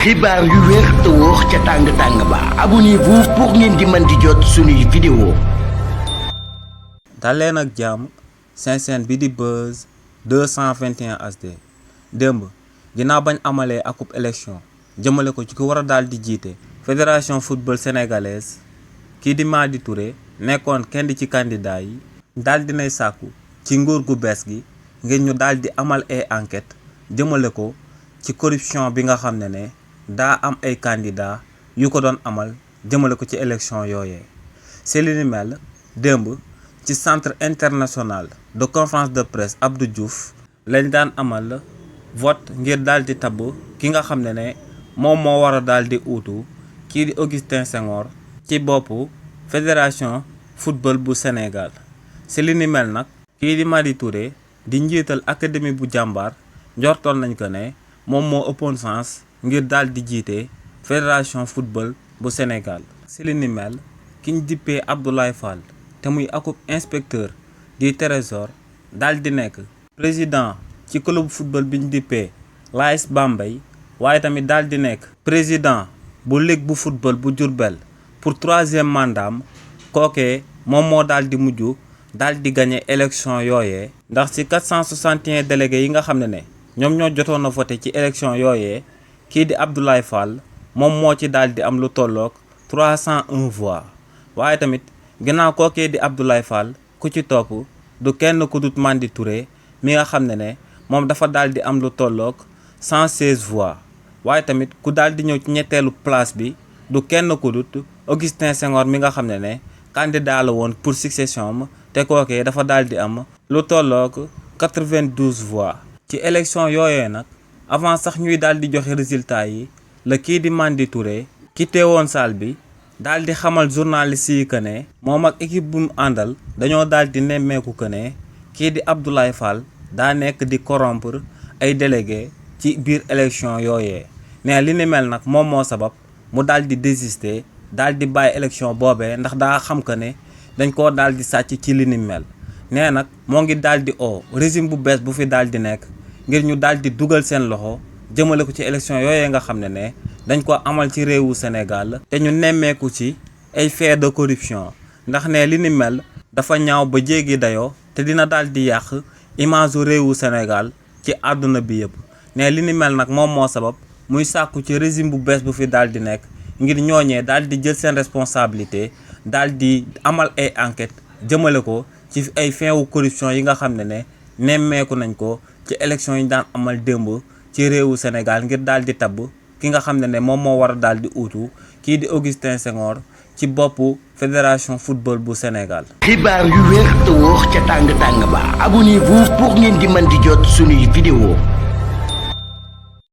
xibaar yu wér te wóor ca tàng ba abonnez-vous pour ngeen di mën di jot suñuy vidéo. daleen ak jàmm seen bi di Buzz 221 HD démb ginnaaw bañ amalee akub élection jëmale ko ci ku war a daal di jiite fédération football sénégalaise kii di Mady Touré nekkoon kenn ci candidat yi daal dinay sàkku ci nguur gu bees gi ngir ñu daal di amal ay enquête jëmale ko ci corruption bi nga xam ne daa am ay candidat yu ko doon amal jëmale ko ci élection yooyee c'est li ni mel démb ci centre international de conférence de presse Abdou Diouf lañ daan amal vote ngir daal di tabb ki nga xam ne moom moo war a daal di uutu kii di Augustin Senghor ci boppu fédération football bu Sénégal c'est li ni mel nag kii di Mady Touré di njiital académie bu jàmbaar njortoon nañ ko ne moom moo ëppoon sens ngir daal di jiite fédération football bu Sénégal si li ni mel ki ñu dippee Abdoulaye Fall te muy akub inspecteur du trésor daal di nekk président ci club football bi ñu dippee l'AS Bambey waaye tamit daal di nekk président bu ligue bu football bu Diourbel pour 3e mandat kookee moom moo daal di mujj daal di gagné élection yooyee ndax ci 461 délégués yi nga xam ne ñoom ñoo jotoon a voté ci élection yooyee kii di Abdoulaye Fall moom moo ci daal di am lu tolloog 301 voix waaye tamit ginnaaw kookee di Abdoulaye Fall ku ci topp du kenn ku dut Mady Touré mi nga xam ne moom dafa daal di am lu tolloog 116 voix waaye tamit ku daal di ñëw ci ñetteelu place bi du kenn ku dut Augustin Senghor mi nga xam ne candidat la woon pour succession te kookee dafa daal di am lu tolloog 92 voix ci élection yooyee nag avant sax ñuy daal di joxe résultat yi la kii di Mady Touré ki teewoon salle bi daal di xamal journaliste yi que ne moom ak équipe bu mu àndal dañoo daal di nemmeeku que ne kii di Abdoulaye Fall daa nekk di corrompre ay délégué ci biir élection yooyee ne li ni mel nag moom moo sabab mu daal di désister daal di bàyyi élection boobee ndax daa xam que ne dañ koo daal di sàcc ci li ni mel nee nag moo ngi daal di régime bu bees bu fi daal di nekk ngir ñu daal di dugal seen loxo jëmale ko ci élection yooyee nga xam ne dañ ko amal ci réewu Sénégal te ñu nemmeeku ci ay faits de corruption ndax ne li ni mel dafa ñaaw ba jéggi dayoo te dina daal di yàq image u réewu Sénégal ci àdduna bi yëpp ne li ni mel nag moom moo sabab muy sàkku ci régime bu bees bu fi daal di nekk ngir ñooñee daal di jël seen responsabilité daal di amal ay enquête jëmale ko ci ay faits wu corruption yi nga xam ne nemmeeku nañ ko ci élection yi daan amal démb ci réewu Sénégal ngir daal di tabb ki nga xam ne moom moo war a daal di uutu kii di Augustin Senghor ci boppu fédération football bu Sénégal. xibaar yu wér te wóor ca tàng ba abonnez-vous pour ngeen di mën di jot suñuy vidéo.